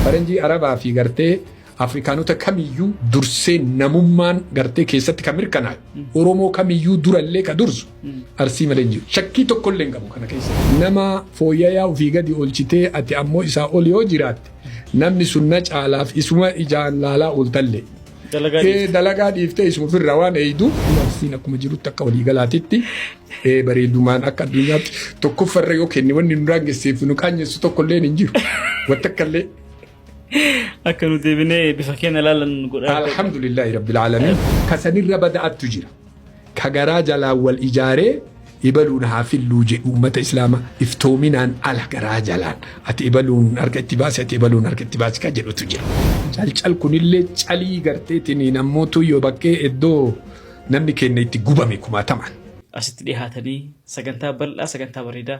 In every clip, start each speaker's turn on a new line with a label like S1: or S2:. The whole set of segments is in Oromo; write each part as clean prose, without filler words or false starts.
S1: Faranjii Arabaa fi gartee Afrikaanota kamiyyuu dursee namummaan gartee keessatti kan mirkanaa'e Oromoo kamiyyuu durallee ka dursu Arsii malee hin jiru. Shakkii tokkollee hin qabu kana keessa. Nama fooyyayaa ofii gadi oolchitee ati ammoo isaa ol yoo jiraatte namni sun na caalaaf isuma ijaan laalaa ooltallee.
S2: Dalagaa dhiifte.
S1: Dalagaa dhiiftee isuma ofirraa waan eeydu. Arsiin akkuma jirutti akka waliigalaatitti bareedumaan akka addunyaatti tokkoffarra yoo kenne wanni nu raangesseef nu qaanyessu tokkollee hin jiru. Wattakkallee.
S2: Akka nu deebinee bifa keenya ilaalan nu godha.
S1: Alhamdulillahi Rabbil Aalamiin. Ka sanirra bada'attu jira. Ka garaa jalaan wal ijaaree ibaluun haa filluu jedhu uummata Islaama iftoominaan ala garaa jalaan ati ibaluun harka itti baasi ati ibaluun harka itti baasi ka jedhutu jira. Calcal kunillee calii garteetiin nammootu yoo bakkee iddoo namni keenya itti gubame kumaatamaan.
S2: Asitti dhihaatanii sagantaa bal'aa sagantaa bareedaa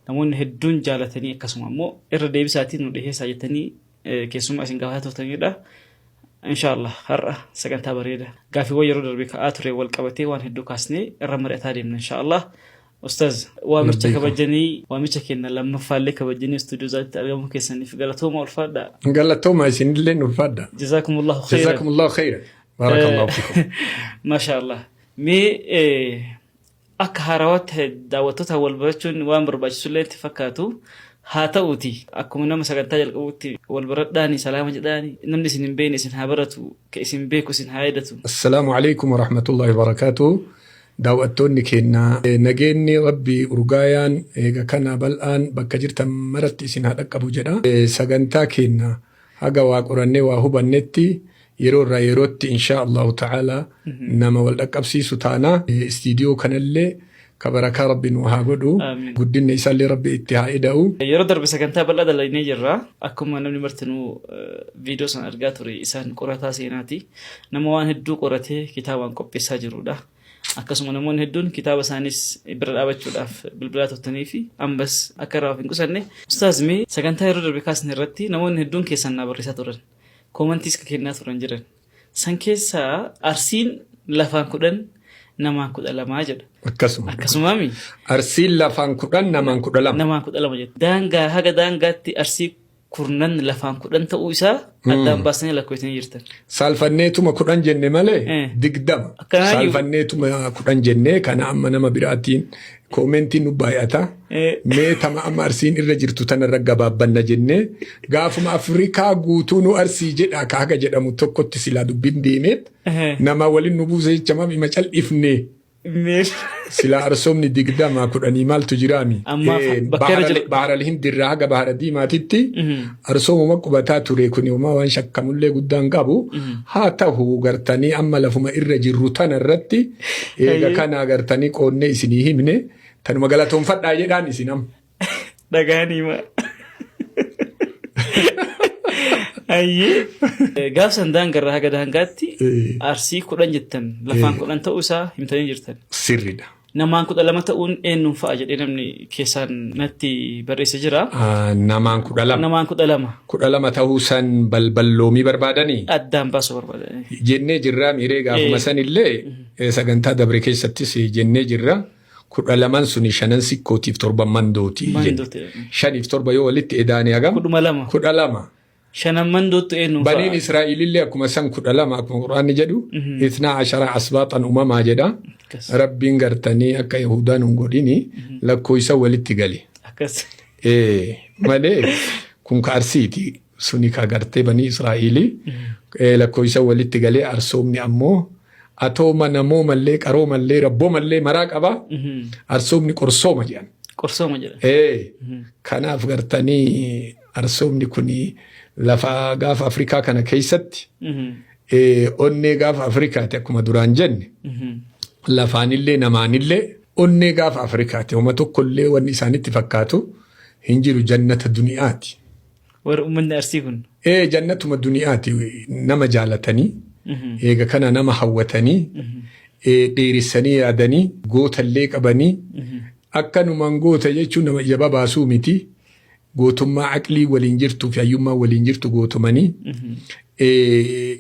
S2: namoonni hedduun jaalatanii akkasuma immoo irra deebisaatiin nu dhiheessaa jettanii keessummaa isin gaafataa turtanidha. Inshaallah har'a sagantaa bareeda gaafiiwwan yeroo darbe ka'aa ture wal qabatee waan hedduu kaasnee irra mari'ataa deemna inshaallah. Ustaz waamicha kabajanii waamicha keenya lammaffaallee kabajanii istuudiyoo isaatti argamuu keessaniif galatooma ulfaadha.
S1: Galatooma isinillee ulfaadha.
S2: Jazaakumullahu khairan.
S1: Jazaakumullahu khairan. Barakallahu fikum.
S2: Masha Allah. Mee Akka haarawaatti daawwattootaan wal barachuun waan barbaachisullee itti fakkaatu. Haa ta'uuti akkuma nama sagantaa jalqabuutti wal baradhaani salaama jedhaani namni isin hin beekne isin haa baratu ka isin beeku isin haa yaadatu.
S1: Assalaamu Aleykum Warahmatullahi Wabarakaatuh Daaw'attoonni keenna nageenni Rabbii urgaayaan eega kana bal'aan bakka jirtan maratti isin haa dhaqqabu jedha. Sagantaa keenna haga waa qorannee waa hubannetti yeroo irraa yerootti inshaa Allahu ta'ala nama wal dhaqqabsiisu taana. Istiidiyoo kanallee ka barakaa Rabbi nu haa godhu.
S2: Amiin.
S1: Guddinna isaallee Rabbi itti haa ida'u.
S2: Yeroo darbe sagantaa bal'aa dalagnee jirra. Akkuma namni martinuu viidiyoo sana argaa ture isaan qorataa seenaati. Nama waan hedduu qoratee kitaabaan qopheessaa jirudha. Akkasuma namoonni hedduun kitaaba isaanis bira dhaabachuudhaaf bilbilaa turtanii fi ammas akka irraa of hin qusanne. Ustaaz mee sagantaa yeroo darbe kaasne irratti namoonni hedduun keessan naa barreessaa turan. Koomantiis ka kennaa turan jiran. San keessaa Arsiin lafaan 10 namaan 12 jedha.
S1: Akkasuma.
S2: Akkasumaami?
S1: Arsiin lafaan 10 namaan 12.
S2: Namaan 12 jedha. Daangaa haga daangaatti Arsii kurnan lafaan 10 ta'uu isaa addaan baastanii lakkoofsanii jirtan.
S1: Saalfanneetuma 10 jenne malee 20.
S2: Akkanaayyuu.
S1: Saalfanneetuma 10 jenne kana amma nama biraatiin koomentiin nu baay'ata. Mee tama amma Arsiin irra jirtu tanarra gabaabbanna jennee gaafuma Afrikaa guutuu nu Arsii jedha ka haga jedhamu tokkotti silaa dubbiin deemeet nama waliin nu buuse jecha maaf ima cal'ifne.
S2: Mee
S1: Silaa arsoomni 20 10 maaltu jiraami?
S2: Ammaaf bakka irra jiru.
S1: Bahara Hindirraa haga Bahara Diimaatitti arsoomuma qubataa ture kun homaa waan shakkamullee guddaan qabu. Haa ta'u gartanii amma lafuma irra jirru tana irratti eega kana gartanii qoonnee isinii himne tanuma galatoonfadhaa jedhaan isin amma.
S2: Dhagahanii ma. Ayyee. Gaaf san daangarraa haga daangaatti Arsii 10 jettan lafaan 10 ta'uu isaa himtanii jirtan.
S1: Sirriidha.
S2: Namaan 12 ta'uun eenyuun fa'a jedhee namni keessaan natti barreesse jira.
S1: Namaan 12.
S2: Namaan 12.
S1: 12 ta'uu san balballoomii barbaadanii?
S2: Addaan baasuu barbaadanii.
S1: Jennee jirraa miiree gaafuma san illee sagantaa dabre keessattis jennee jirra. 12n suni shanan sikkootiif torban mandooti jenne.
S2: Mandooti.
S1: Shaniif torba yoo walitti edaane hagam?
S2: 12.
S1: 12.
S2: Shanan mandoottu eenyuun fa'a?
S1: Baniin Israa'ilillee akkuma san 12 akkuma Qur'aanni jedhu itnaa ashara asbaaxan umamaa jedha.
S2: Akkas.
S1: Rabbiin gartanii akka Yahudaan hin godhini lakkoofsa walitti gale.
S2: Akkas.
S1: Malee kun ka Arsiiti suni ka gartee banii Israa'ilii lakkoofsa walitti galee arsoomni ammoo atooma namoomallee qaroomallee rabboomallee maraa qaba. Arsoomni qorsooma jedhan.
S2: Qorsooma jedhan.
S1: Kanaaf gartanii arsoomni kun lafa gaafa Afrikaa kana keessatti onnee gaafa Afrikaati akkuma duraan jenne lafaanillee namaanillee onnee gaafa Afrikaati. Homa tokkollee wanni isaanitti fakkaatu hin jiru jannata duniyaati.
S2: Warri uummanni Arsii kun.
S1: Ee jannatuma duniyaati nama jaalatanii eega kana nama hawwatanii dheeressanii yaadanii gootallee qabanii akkanumaan goota jechuun nama ija babaasuu miti gootummaa aqlii waliin jirtuu fi hayyummaa waliin jirtu gootumanii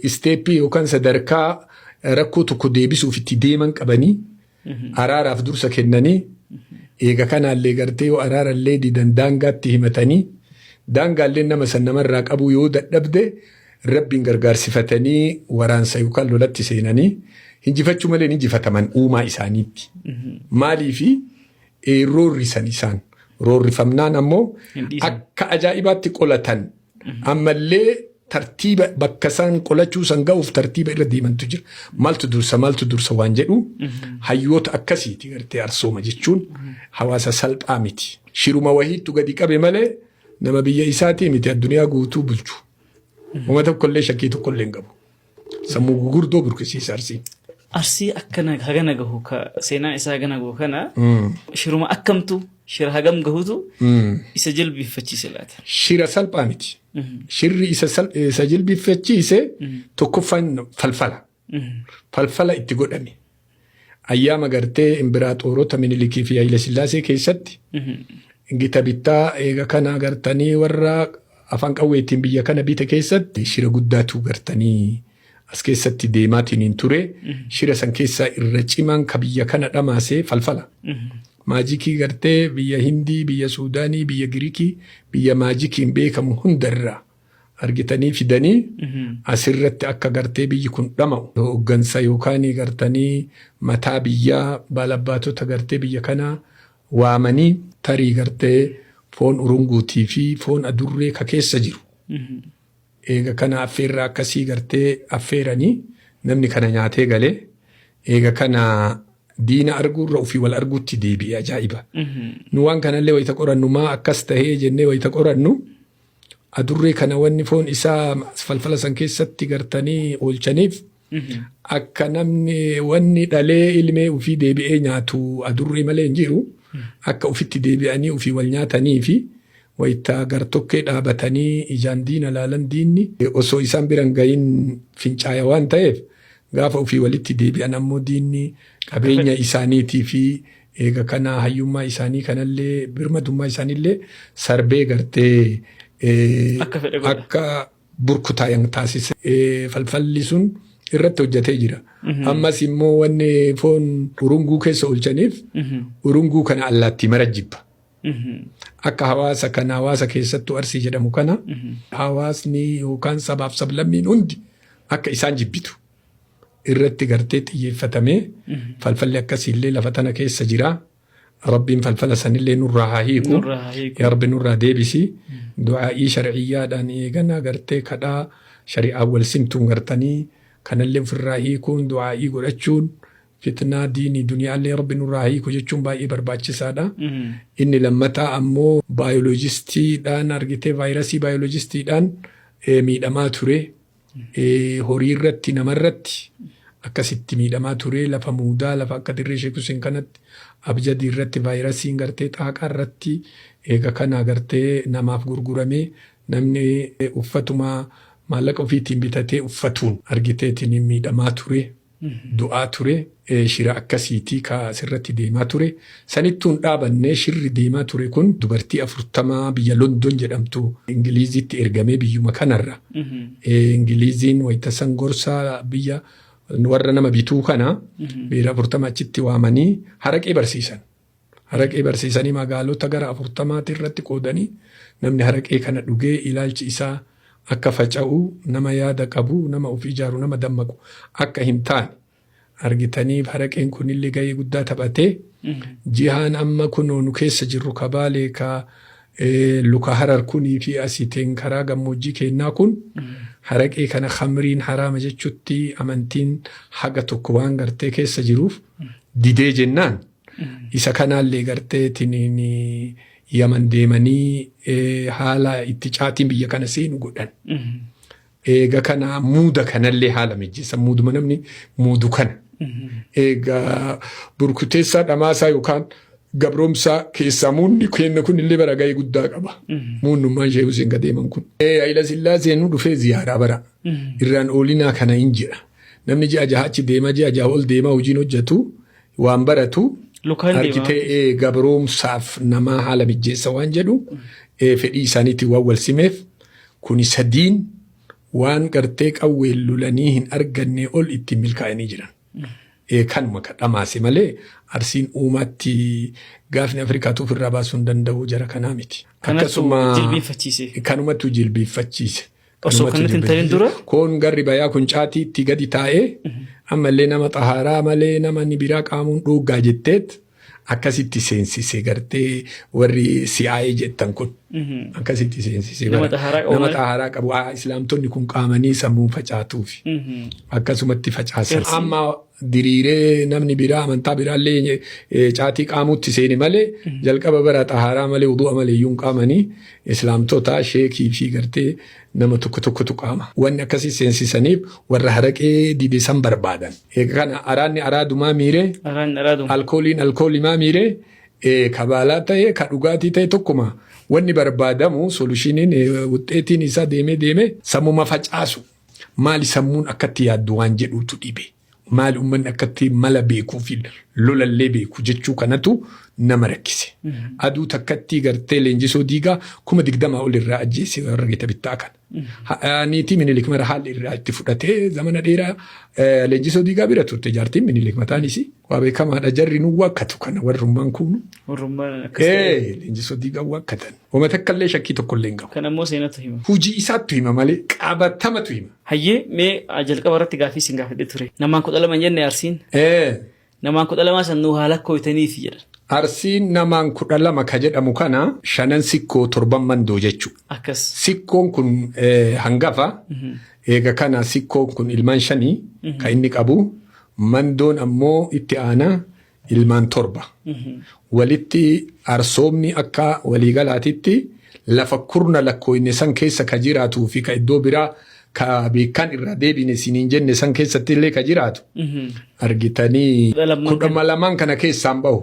S1: isteeppii yookaan sadarkaa rakkoo tokko deebisuuf itti deeman qabanii araaraaf dursa kennanii eega kanaallee gartee yoo araarallee didan daangaatti himatanii Daangaalleen nama san namarraa qabuu yoo dadhabde Rabbiin gargaarsifatanii waraansa yookaan lolatti seenanii hinjifachuu malee hin injifataman uumaa isaaniitti. Maaliifi roorrisan isaan. Roorrifamnaan ammoo
S2: Hin dhiisan.
S1: akka ajaa'ibaatti qolatan. Ammallee tartiiba bakka isaan qolachuu san ga'uuf tartiiba irra deemantu jira. Maaltu dursa, maaltu dursa waan jedhu hayyoota akkasiiti gartee arsooma jechuun hawaasa salphaa miti. Shiruma wahiittu gadi qabe malee nama biyya isaatii miti addunyaa guutuu bulchu. Uma tokkollee shakkii tokkollee hin qabu. Sammuu gugurdoo burqisiisa Arsiin.
S2: Arsii akkana hagana gahu ka seenaa isaa hagana gahu kana shiruma akkamtu shira hagam gahutu isa jilbiiffachiise laata?
S1: Shira salphaa miti. Shirri isa jilbiiffachiise tokkoffaan falfala. Falfala itti godhame. Ayyaama gartee imbiraaxoorota Minilikii fi Hayila Sillaasee keessatti gita bittaa eega kana gartanii warra afaan qawweetiin biyya kana bite keessatti shira guddaatu gartanii as keessatti deemaatiin hin ture. Shira san keessaa irra cimaan ka biyya kana dhamaasee falfala. Maajikii gartee biyya Hindii, biyya Suudaanii, biyya Giriikii, biyya maajikiin beekamu hundarraa argitanii fidanii asirratti akka gartee biyyi kun dhama'u hooggansa yookaan gartanii mataa biyyaa baalabbaatota gartee biyya kanaa waamanii tarii gartee foon urunguutii fi foon adurree ka keessa jiru. Eega kana affeerraa akkasii gartee affeeranii namni kana nyaatee galee eega kana diina arguurra ofii wal arguutti deebi'e ajaa'iba. Nu waan kanallee wayita qorannu maa akkas tahee jennee wayita qorannu adurree kana wanni foon isaa falfala san keessatti gartanii oolchaniif akka namni wanni dhalee ilmee ofii deebi'ee nyaatu adurree malee hin jiru akka ofitti deebi'anii ofii wal nyaatanii fi wayita gartokkee dhaabatanii ijaan diina laalan diinni osoo isaan biran gahin fincaaya waan ta'eef gaafa ofii walitti deebi'an ammoo diinni qabeenya isaaniitii fi eega kana hayyummaa isaanii kanallee birmadummaa isaaniillee sarbee gartee
S2: Akka fedhe godha.
S1: Akka burkutaayan taasise. Falfalli sun irratti hojjetee jira. Ammas immoo wanni foon urunguu keessa oolchaniif urunguu kana allaattii mara jibba. Akka hawaasa kana hawaasa keessattuu Arsii jedhamu kana hawaasni yookaan sabaaf sablammiin hundi akka isaan jibbitu irratti gartee xiyyeeffatamee falfalli akkasiillee lafa tana keessa jira. Rabbiin falfala sanillee nurraa haa hiiku.
S2: Nurraa haa hiiku.
S1: Yaa Rabbi nurraa deebisi. Du'aa'ii shar'iyyaadhaan eegana gartee kadhaa shari'aa wal simtuun gartanii kanallee ofirraa hiikuun du'aa'ii godhachuun fitnaa diinii duniyaallee Rabbi nurraa haa hiiku jechuun baay'ee barbaachisaadha. Inni lammataa ammoo baayoloojistiidhaan argitee vaayirasii baayoloojistiidhaan miidhamaa ture. Horii irratti namarratti akkasitti miidhamaa ture lafa muudaa lafa akka dirree Sheek Hussein kanatti abjadii irratti vaayirasiin gartee xaaqaa irratti eega kana gartee namaaf gurguramee namni uffatuma maallaqa ofiitiin bitatee uffatuun argiteetiin miidhamaa ture. Du'aa ture shira akkasiitii ka asirratti deemaa ture sanittuu hin dhaabanne shirri deemaa ture kun dubartii 40 biyya London jedhamtu Ingiliizitti ergamee biyyuma kanarra Ingiliiziin wayita san gorsaa biyya warra nama bituu kana biira 40 achitti waamanii haraqee barsiisan. Haraqee barsiisanii magaalota gara 40ti irratti qoodanii namni haraqee kana dhugee ilaalchi isaa akka faca'u, nama yaada qabu, nama of ijaaru, nama dammaqu akka hin taane argitanii haraqeen kunillee gahee guddaa taphatee jihaan amma kunoo nu keessa jirru ka Baalee ka luka Harar kunii fi asiteen karaa gammoojjii keennaa kun haraqee kana khamriin haraama jechutti amantiin haga tokko waan gartee keessa jiruuf didee jennaan isa kanaallee gartee tiniin Yaman deemanii haala itti caatiin biyya kana seenu godhan. Eega kana muuda kanallee haala mijjeessan muuduma namni muudu kana. Eega burkuteessaa dhamaasaa yookaan gabroomsaa keessaa muudni kenna kun illee bara gahee guddaa qaba. Muudnummaan Sheek Huseen gadeeman kun. Hayila Sillaaseen nu dhufee ziyaaraa bara. Irraan oolinaa kana hin jira. Namni ji'a jaha achi deema ji'a jaha ol deemaa hojiin hojjetu waan baratu
S2: Lukaan deema.
S1: Argitee gabroomsaaf namaa haala mijjeessa waan jedhu fedhii isaaniitiin waan wal simeef kuni sadiin waan gartee qawween lolanii hin arganne ol ittiin milkaa'anii jiran. Kanuma ka dhamaase malee Arsiin uumaatti gaafni Afrikaatu ofirraa baasuu hin danda'u jara kanaa miti.
S2: Kanattu jilbiinfachiise.
S1: Kanumatu jilbiinfachiise.
S2: Osoo kanatti hin ta'in dura?
S1: Koon garri bayaa kun caatiitti gadi taa'ee ammallee nama xahaaraa malee nama inni biraa qaamuun dhuuggaa jetteet akkasitti seensise gartee warri si'aayee jettan kun. Akkasitti seensise.
S2: Nama xahaaraa qabu
S1: Nama
S2: malee?
S1: xahaaraa qabu. Islaamtonni kun qaamanii sammuu facaatuufi. Akkasumatti facaasan. Amma diriiree namni biraa amantaa biraallee caatii qaamuutti seene malee jalqaba bara xahaaraa malee wudu'a malee iyyuu hin qaamanii islaamtota sheekii fi gartee nama tokko tokkotu qaama. Wanni akkasii seensisaniif warra haraqee dide san barbaadan. Egaa kana araanni araadumaa miiree
S2: Araanni araaduma.
S1: alkooliin alkoolimaa miiree kabaalaa ta'e ka dhugaatii ta'e tokkuma wanni barbaadamu solutioniin wuxxeetiin isaa deemee deemee sammuma facaasu. Maali sammuun akkatti yaaddu waan jedhuutu dhibe. Maali uummanni akkatti mala beekuu fi lolallee beeku jechuu kanatu nama rakkise. Aduu takkatti gartee Leenjisoo Diigaa 20,000 ol irraa ajjeese warra gita bittaa kana. Niitii Minilik mara haalli irraa itti fudhatee zamana dheeraa Leenjisoo Diigaa bira turte jaartiin Minilik mataan isii. Waa beekamaadha jarri nu waakkatu kana warrummaan kunu.
S2: Warrummaan akkas ta'e.
S1: Leenjisoo Diigaa waakkatan. Wama takka illee shakkii tokko illee hin qabu.
S2: Kan ammoo seenatu hima.
S1: Hujii isaattu hima malee qabatamatu hima.
S2: Hayyee, mee jalqaba irratti gaaffii isin gaafadhee ture. Namaan 12 jenne Arsiin. Namaan 12 san nuu haa lakkooytaniifi jedhan.
S1: Arsiin namaan 12 ka jedhamu kana shanan sikkoo torban mandoo jechuudha.
S2: Akkas.
S1: Sikkoon kun hangafa. Eega kana sikkoon kun ilmaan shanii ka inni qabu. Mandoon ammoo itti aanaa ilmaan torba. Walitti arsoomni akka waliigalaatitti lafa kurna lakkooyne san keessa ka jiraatuu fi ka iddoo biraa ka beekan irraa deebine siniin jenne san keessatti illee ka jiraatu. Argitanii
S2: 12
S1: kudha lamaan kana keessaan bahu.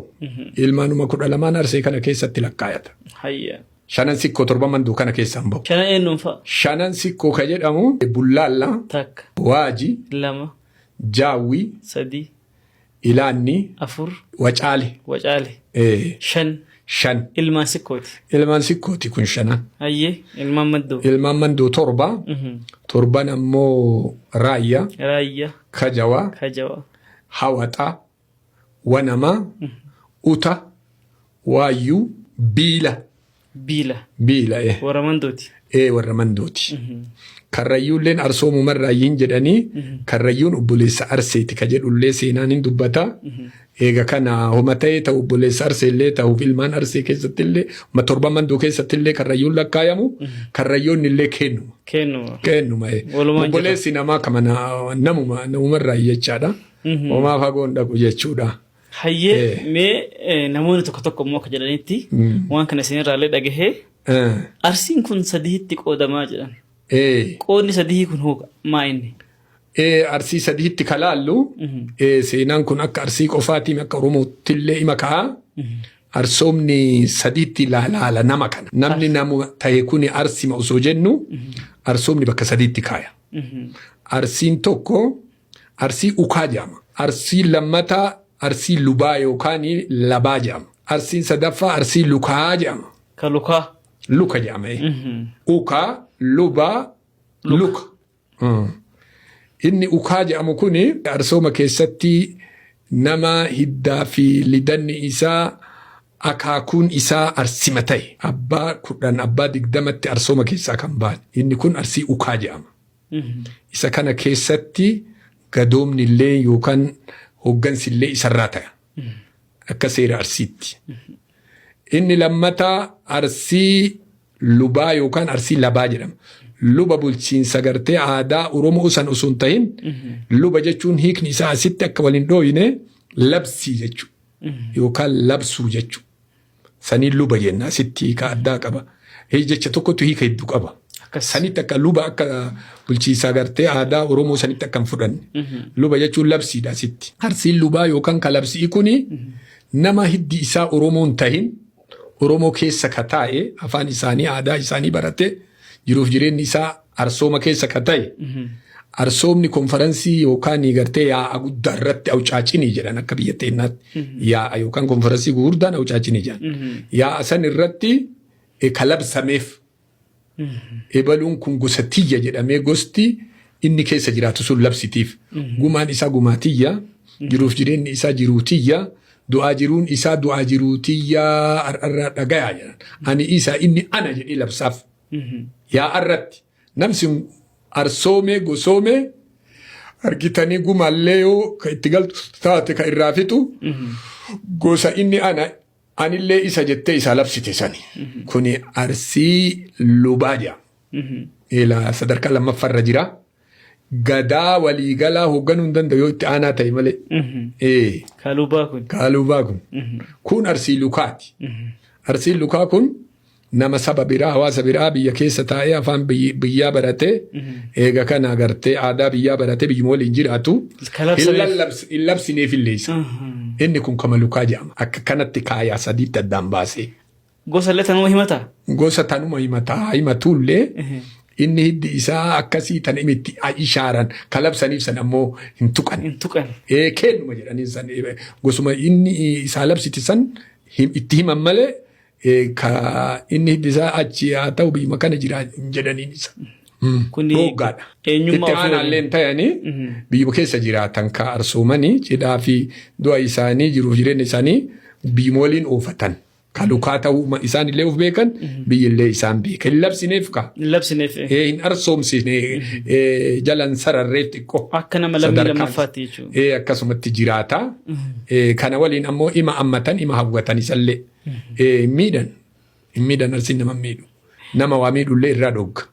S1: Ilmaanuma 12 Arsee kana keessatti lakkaayata.
S2: Hayya.
S1: Shanan sikkoo torba mandoo kana keessaan bahu.
S2: Shanan eenyuun fa'a?
S1: Shanan sikkoo ka jedhamu Bullaalla,
S2: Takka.
S1: Waaji,
S2: Lama.
S1: Jaawwi,
S2: Sadi.
S1: Ilaanni,
S2: Afur.
S1: Wacaale.
S2: Wacaale. Shan.
S1: Shan.
S2: Ilmaan sikkooti.
S1: Ilmaan sikkooti kun shanan.
S2: Hayyee ilmaan mandoo.
S1: Ilmaan mandoo torba. Torban ammoo Raayyaa,
S2: Raayyaa.
S1: Kajawaa,
S2: Kajawaa.
S1: Hawaxaa, Wanamaa, Uta, Waayyuu, Biila.
S2: Biila.
S1: Biila.
S2: Warra mandooti.
S1: Warra mandooti. Karrayyuulleen arsoomumarraayyiin jedhanii Karrayyuun obboleessa Arseeti ka jedhullee seenaan hin dubbata. Eega kana homa ta'ee ta'u obboleessa Arseellee ta'uuf ilmaan Arsee keessattillee torban mandoo keessattillee Karrayyuun lakkaayamu Karrayyoonni illee kennuma.
S2: Kennuma.
S1: Kennuma.
S2: Walumaan
S1: Obboleessi namaa kama namuma namumarraa jechaadha. Homaa fagoon dhaqu jechuudha.
S2: Hayyee, mee namoonni tokko tokko immoo akka jedhanitti waan kana isinirraallee dhagahee Arsiin kun sadiitti qoodamaa jedhan. Qoodni sadii kun hoo maa inni?
S1: Arsii sadiitti ka laallu seenaan kun akka Arsii qofaatiin akka Oromootti illee ima ka'a. Arsoomni sadiitti laala nama kana. Namni nama ta'e kuni Arsima osoo jennu arsoomni bakka sadiitti kaaya. Arsiin tokko Arsii ukaa jedhama. Arsiin lammataa Arsii lubaa yookaan labaa jedhama. Arsiin sadaffaa Arsii lukaa jedhama.
S2: Ka lukaa.
S1: Luka jedhama. Ukaa, lubaa, luka. Inni ukaa jedhamu kuni arsooma keessatti nama hiddaa fi lidanni isaa akaakuun isaa arsima ta'e abbaa 10 abbaa 20tti arsooma keessaa kan ba'an. Inni kun Arsii ukaa jedhama. Isa kana keessatti gadoomni illee yookaan hooggansi illee isarraa ta'a. Akka seera Arsiitti. Inni lammataa Arsii lubaa yookaan Arsii labaa jedhama. Luba bulchiinsa gartee aadaa Oromoo san osoo hin ta'in luba jechuun hiikni isaa asitti akka waliin dhooyine labsii jechuudha. Yookaan labsuu jechuudha. Saniin luba jenna asitti hiika addaa qaba. Jecha tokkotu hiika hedduu qaba. Sanitti akka luba akka bulchiinsa gartee aadaa Oromoo sanitti akka hin fudhanne. Luba jechuun labsiidha asitti. Arsiin lubaa yookaan ka labsii kuni nama hiddi isaa Oromoo hin tahin Oromoo keessa ka taa'e afaan isaanii aadaa isaanii barate jiruuf jireenyi isaa arsooma keessa ka ta'e arsoomni konferansii yookaan gartee yaa'a guddaa irratti awcaacinii jedhan akka biyya teenyaatti yaa'a yookaan konferansii gurguddaan awcaacinii jedhan. Yaa'a san irratti ka labsameef ebaluun kun gosa tiyya jedhamee gosti inni keessa jiraatu sun labsitiif. Gumaan isaa gumaa tiyya. Jiruuf jireenyi isaa jiruu tiyya. Du'aa jiruun isaa du'aa jiruu tiyya har'arraa dhagayaa jedhan. Ani isa, inni ana jedhee labsaaf. Yaa'arratti namsi arsoomee gosoomee argitanii gumaallee yoo ka itti galtu taate ka irraa fixu gosa inni ana anillee isa jettee isaa labsite sani. Kuni Arsii Lubaa jedhama. Ila sadarkaa lammaffaarra jira. Gadaa waliigalaa hoogganuu hin danda'u yoo itti aanaa ta'e malee.
S2: Kaalubaa kun.
S1: Kaalubaa kun. Kun Arsii Lukaati. Arsiin Lukaa kun nama saba biraa, hawaasa biraa biyya keessa taa'ee afaan biyyaa baratee, eega kana agartee aadaa biyyaa baratee biyyuma waliin jiraatu. Hin labsineef illee isa. Inni kun kama Lukaa jedhama. Akka kanatti kaayaa sadiitti addaan baasee.
S2: Gosa illee tanuma himata?
S1: Gosa tanuma himataa himatullee inni hiddi isaa akkasii tan itti ishaaran kalabsaniif san ammoo hin tuqan.
S2: Hin tuqan.
S1: Kennuma jedhanii san gosuma inni isaa labsiti san itti himan malee ka inni hiddi isaa achi haa ta'u biyyuma kana jira hin jedhaniin isa.
S2: Kuni
S1: Dhoggaadha.
S2: eenyummaa
S1: Itti
S2: ofii
S1: aanaallee hin ta'anii biyyuma keessa jiraatan ka arsoomanii cidhaa fi du'a isaanii, jiruuf jireenya isaanii biyyuma waliin oofatan. Ka lukaa ta'uu isaan illee of beekan, biyyillee isaan beeka. Hin labsineef ka.
S2: Hin labsineef.
S1: Hin arsoomsine, jalan sararreef xiqqoo.
S2: Akka nama lammii lammaffaatti jechuudha.
S1: Akkasumatti jiraata. Kana waliin ammoo ima ammatan, ima hawwatan isallee. Hin miidhan. Hin miidhan, Arsiin nama miidhu. Nama waa miidhullee irraa dhogga.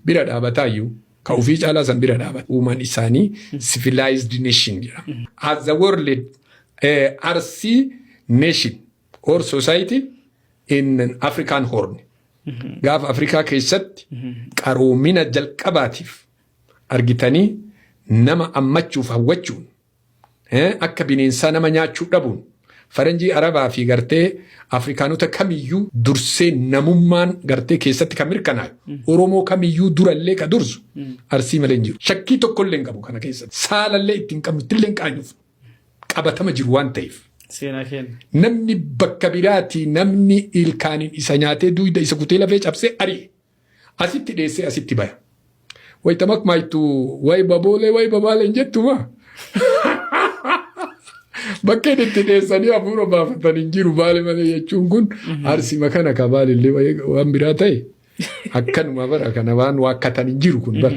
S1: Bira dhaabataayyuu. Ka ofii caalaa san bira dhaabata. Uumaan isaanii civilized nation jedhama. As the world Arsii nation or society in African Horn. Gaafa Afrikaa keessatti qaroomina jalqabaatiif argitanii nama ammachuuf hawwachuun, akka bineensaa nama nyaachuu dhabuun, faranjii Arabaa fi gartee Afrikaanota kamiyyuu dursee namummaan gartee keessatti kan mirkanaa'e Oromoo kamiyyuu durallee ka dursu Arsii malee hin jiru. Shakkii tokkollee hin qabu kana keessatti. Saalallee ittiin qabnu, ittillee hin qaanyuuf, qabatama jiru waan ta'eef.
S2: Seenaa keenya.
S1: Namni bakka biraatii namni ilkaaniin isa nyaatee duyda isa kutee lafee cabsee ari'e. Asitti dheessee asitti baya. Wayita makmaaytu "Way baboolee, way babaalee" hin jettumaa? Bakka inni itti dheessanii hafuura baafatan hin jiru Baale malee jechuun kun Arsima kana ka Baalillee waan biraa ta'e akkanuma bara kana waan waakkatan hin jiru kun bara.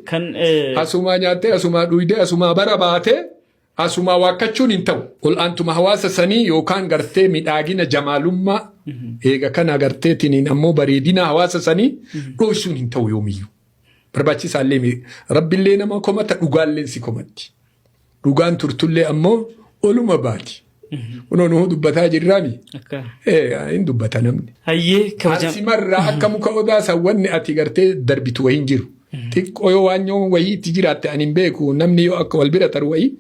S2: Kan
S1: Asumaa nyaattee, asumaa dhuydee, asumaa bara baatee, asumaa waakkachuun hin ta'u. Ol'aantuma hawaasa sanii yookaan gartee midhaagina jamaalummaa eega kana gartee tiniin ammoo bareedina hawaasa sanii dhoysuun hin ta'u yoomiyyuu. Barbaachisaallee rabbillee nama komata, dhugaallee si komatti. Dhugaan turtullee ammoo oluma baati. Kunoo nuhu dubbataa jirraami.
S2: Akka.
S1: Hin dubbata namni.
S2: Hayyee, kabajam.
S1: Arsimarraa akka muka odaa san wanni ati gartee darbitu wayii hin jiru. Xiqqoo yoo waan yoo wayii itti jiraatte ani hin beeku, namni yoo akka wal bira taru wayii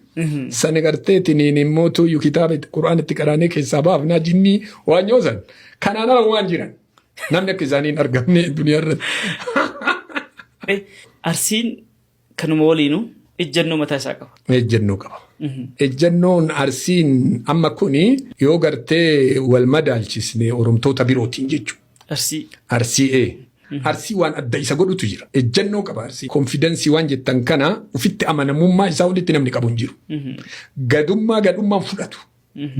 S1: sana gartee tiniin immoo tuyyuu kitaaba Qur'aan itti qaraanee keessaa baafnaa jinnii waan yoo san kanaan ala waan jiran namni akka isaanii hin argamne duniyaa irratti.
S2: Arsiin kanuma waliinuu ejjennoo mataa isaa qaba.
S1: Ejjennoo qaba. Ejjennoon Arsiin amma kuni yoo gartee wal madaalchisne Oromtoota birootiin jechuudha.
S2: Arsii.
S1: Arsii ee. Arsii waan adda isa godhutu jira. Ejjennoo qaba Arsii. Confidence waan jettan kana, ofitti amanamummaa isaa olitti namni qabu hin jiru. Gadummaa gadhummaan fudhatu.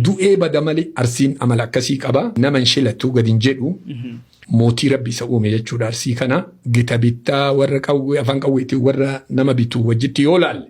S1: Du'ee bada malee Arsiin amala akkasii qaba. Nama hin shilatu, gadi hin jedhu. Mootii Rabbi isa uume jechuudha Arsii kana. Gita bittaa warra qawwee afaan qawweetiin warra nama bitu wajjitti yoo laalle.